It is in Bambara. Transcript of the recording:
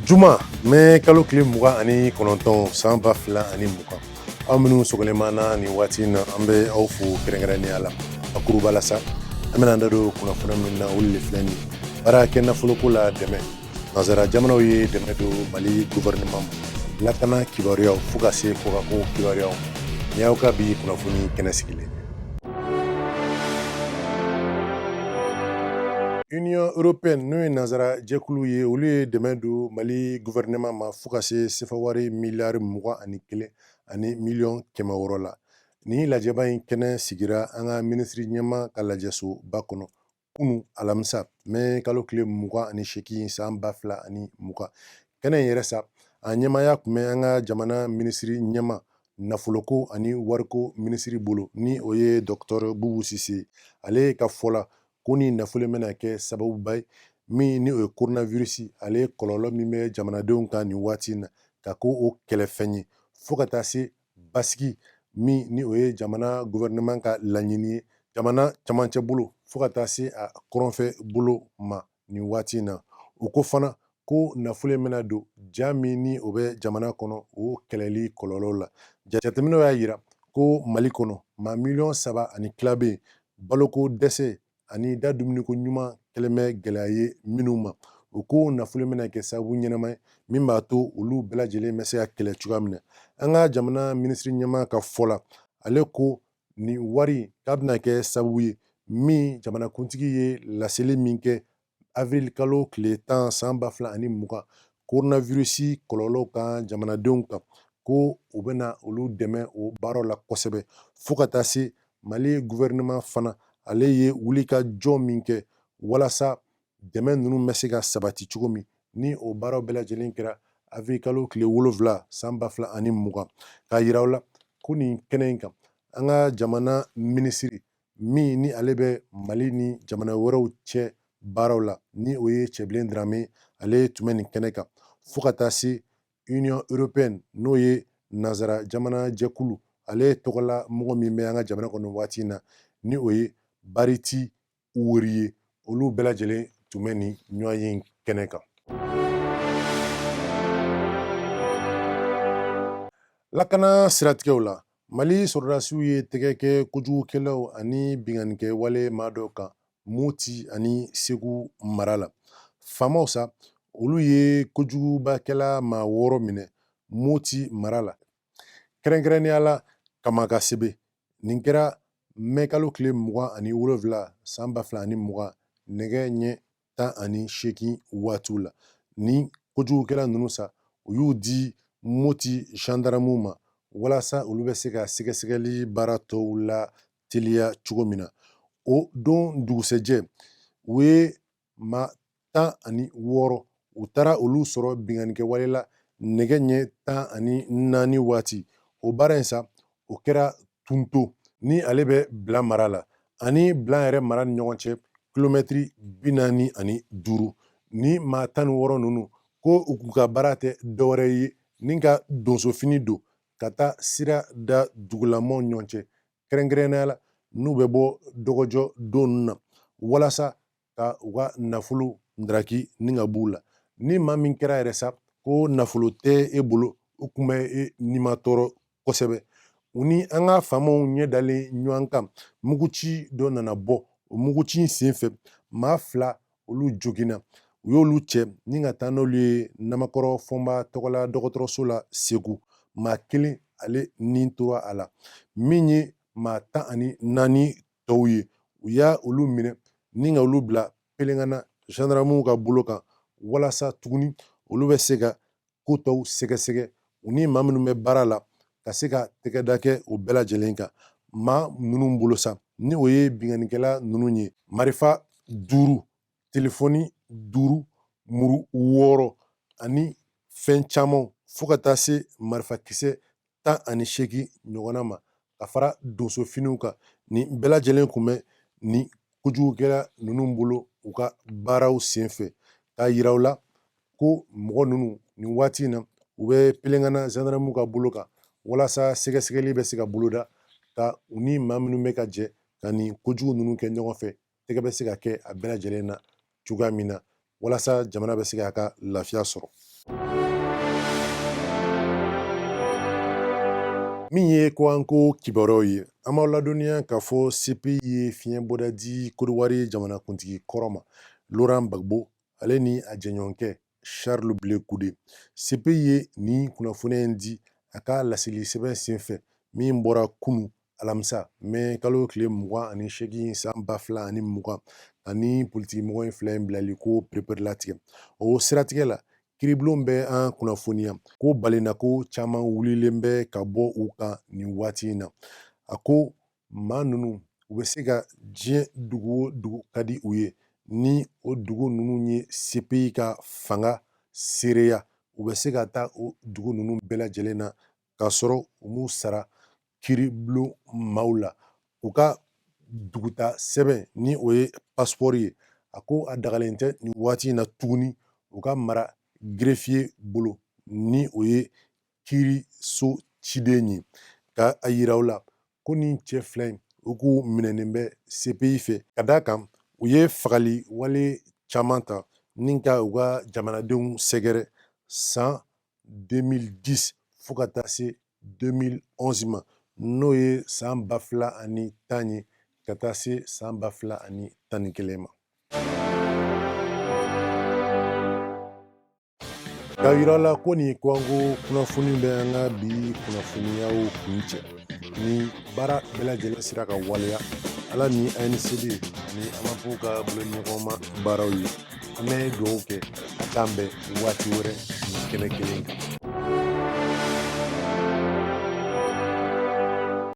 Juma mɛ kalo tile 29 san 2020, aw minnu sɔgɔlen b'an na nin waati in na, an bɛ aw fo kɛrɛnkɛrɛnnenya la. Bakuruba la sa, an bɛna an da don kunnafoni min na, olu de filɛ nin ye. Baara kɛ nafoloko la dɛmɛ, nansara jamanaw ye dɛmɛ don Mali gouvernement ma, lakana kibaruyaw fo ka se kɔkanko kibaruyaw ma. Nin y'aw ka bi kunnafoni kɛnɛ sigilen ye. Union européenne, n'o ye nansara jɛkulu ye, olu ye dɛmɛ don Mali gouvernement ma fo ka se sefa wari miliyari 21 ani miliyɔn 600 la. Nin lajɛba in kɛnɛ sigira an ka minisiri ɲɛmaa ka lajɛsoba kɔnɔ kunu alamisa mɛ kalo tile 28 san 2020. Kɛnɛ in yɛrɛ sa, a ɲɛmaaya tun bɛ an ka jamana minisiri ɲɛmaa nafoloko ani wariko minisiri bolo, ni o ye dɔkitɛri Bubu Sise. Ale ka fɔ la ko ni nafolo bɛna kɛ sababuba ye min ni o ye coronavirus, ale kɔlɔlɔ min bɛ jamanadenw kan nin waati in na, ka ko o kɛlɛfɛn ye fo ka taa se basigi min ni o ye jamana gouvernement ka laɲini ye jamana camancɛ bolo fo ka taa se a kɔrɔnfɛ bolo ma nin waati in na. U ko fana ko nafolo in bɛna don ja min ni o bɛ jamana kɔnɔ, o kɛlɛli kɔlɔlɔ la. Jateminɛw y'a yira ko Mali kɔnɔ maa miliyɔn saba ani tila bɛ yen, baloko dɛsɛ ani da dumuniko ɲuman kɛlen bɛ gɛlɛya ye minnu ma. U ko nafolo bɛna kɛ sababu ɲɛnama ye min b'a to olu bɛɛ lajɛlen bɛ se ka kɛlɛ cogoya min na. An ka jamana minisiri ɲɛmaa ka fɔ la, ale ko nin wari k'a bɛna kɛ sababu ye min jamanakuntigi ye laseli min kɛ avril kalo tile 10 san 2020 coronavirus kɔlɔlɔw kan jamanadenw kan, ko u bɛna olu dɛmɛ o baaraw la kosɛbɛ, fo ka taa se Mali gouvernement fana, ale ye wulikajɔ min kɛ walasa dɛmɛ ninnu bɛ se ka sabati cogo min, ni o baaraw bɛɛ lajɛlen kɛra avril kalo tile 7 san 2020. K'a yira aw la ko nin kɛnɛ in kan, an ka jamana minisiri min ni ale bɛ Mali ni jamana wɛrɛw cɛ baaraw la, ni o ye Cɛbilen Darame, ale tun bɛ nin kɛnɛ kan, fo ka taa se Union européenne, n'o ye nansara jamana jɛkulu, ale tɔgɔla mɔgɔ min bɛ an ka jamana kɔnɔ waati in na, ni o ye Bariti Wori ye, olu bɛɛ lajɛlen tun bɛ nin ɲɔgɔnye in kɛnɛ kan. Lakana siratigɛw la, Mali sɔrɔdasiw ye tɛgɛ kɛ kojugukɛlaw ani binkannikɛ wale maa dɔw kan Moti ani Segu mara la. Faamaw sa, olu ye kojugubakɛla maa 6 minɛ Moti mara la, kɛrɛnkɛrɛnnenya la Kamakasebe. Nin kɛra mɛ kalo tile 27 san 2020 nɛgɛ ɲɛ 18 waatiw la. Ni kojugukɛla ninnu sa, u y'u di Moti gendarmew ma walasa olu bɛ se ka sɛgɛsɛgɛli baara tɔw la teliya cogo min na. O don dugusɛjɛ, u ye maa 16, u taara olu sɔrɔ binkannikɛwale la nɛgɛ ɲɛ 14 waati. O baara in sa, o kɛra Tunto, ni ale bɛ Bila mara la, ani Bila yɛrɛ mara ni ɲɔgɔn cɛ kilomɛtiri 45. Ni maa 16 ninnu ko u k'u ka baara tɛ dɔwɛrɛ ye ni ka donsofini don ka taa sira da dugulamɔgɔw ɲɔgɔn cɛ, kɛrɛnkɛrɛnnenya la n'u bɛ bɔ dɔgɔjɔ don ninnu na, walasa ka u ka nafolo ndaraki ni ka b'u la. Ni maa min kɛra yɛrɛ sa ko nafolo tɛ e bolo, u kun bɛ e nimatɔɔrɔ kosɛbɛ. U ni an ka faamaw ɲɛ dalen ɲɔgɔn kan, muguci dɔ nana bɔ. O muguci in senfɛ, maa 2 olu joginna, u y'olu cɛ ni ka taa n'olu ye Namakɔrɔ Fɔnba tɔgɔla dɔgɔtɔrɔso la Segu. Maa kelen ale ni tora a la. Min ye maa 14 tɔw ye, u y'a olu minɛ ni ka olu bila Pelengana gendarmew ka bolo kan, walasa tuguni olu bɛ se ka ko tɔw sɛgɛsɛgɛ, u ni maa minnu bɛ baara la ka se ka tɛgɛda kɛ o bɛɛ lajɛlen kan. Maa ninnu bolo sa, ni o ye binkannikɛla ninnu ye, marifa 5, telefɔni 5, muru 6 ani fɛn caman, fo ka taa se marifakisɛ 18 ɲɔgɔnna ma, ka fara donsofiniw kan. Nin bɛɛ lajɛlen kun bɛ nin kojugukɛla ninnu bolo u ka baaraw senfɛ. K'a yira u la ko mɔgɔ ninnu nin waati in na, u bɛ Pelengana gendarmew ka bolo kan, walasa sɛgɛsɛgɛli bɛ se ka boloda ka u ni maa minnu bɛ ka jɛ ka nin kojugu ninnu kɛ ɲɔgɔn fɛ, tɛgɛ bɛ se ka kɛ a bɛɛ lajɛlen na cogoya min na, walasa jamana bɛ se k'a ka lafiya sɔrɔ. Min ye kɔkanko kibaruyaw ye, an b'aw ladɔnniya k'a fɔ CPI ye fiɲɛ bɔda di Kodowari jamanakuntigi kɔrɔ ma, Laurent Gbagbo, ale ni a jɛɲɔgɔnkɛ Charles Blé Goudé. CPI ye nin kunnafoniya in di a ka laseli sɛbɛn senfɛ min bɔra kunu alamisa mɛ kalo tile 28 san 2020, ani politikimɔgɔ in fila in bilali ko pereperelatigɛ. O siratigɛ la, kiiribulon bɛ an kunnafoniya ko balinako caman wulilen bɛ ka bɔ u kan nin waati in na. A ko maa ninnu, u bɛ se ka diɲɛ dugu o dugu ka di u ye, ni o dugu ninnu ye CPI ka fanga seereya, u bɛ se ka taa o dugu ninnu bɛɛ lajɛlen na k'a sɔrɔ u m'u sara kiiribulon maaw la. U ka duguta sɛbɛn, ni o ye passeport ye, a ko a dagalen tɛ nin waati in na tuguni u ka mara greffier bolo, ni o ye kiiriso ciden ye. Ka a yira u la ko nin cɛ fila in, u k'u minɛnen bɛ CPI fɛ ka d'a kan u ye fagali wale caman ta ni ka u ka jamanadenw sɛgɛrɛ san 2010 fo ka taa se 2011 ma, n'o ye san 2010 ye ka taa se san 2011 ma. K'a yira la ko nin kɔkanko kunnafoni bɛ an ka bi kunnafoniyaw kuncɛ. Ni baara bɛɛ lajɛlen sera ka waleya, Ala ni ANCD ani AMAP ka boloɲɔgɔnma baaraw ye, an bɛ dugawu kɛ a k'an bɛn waati wɛrɛ nin kɛnɛ kelen kan.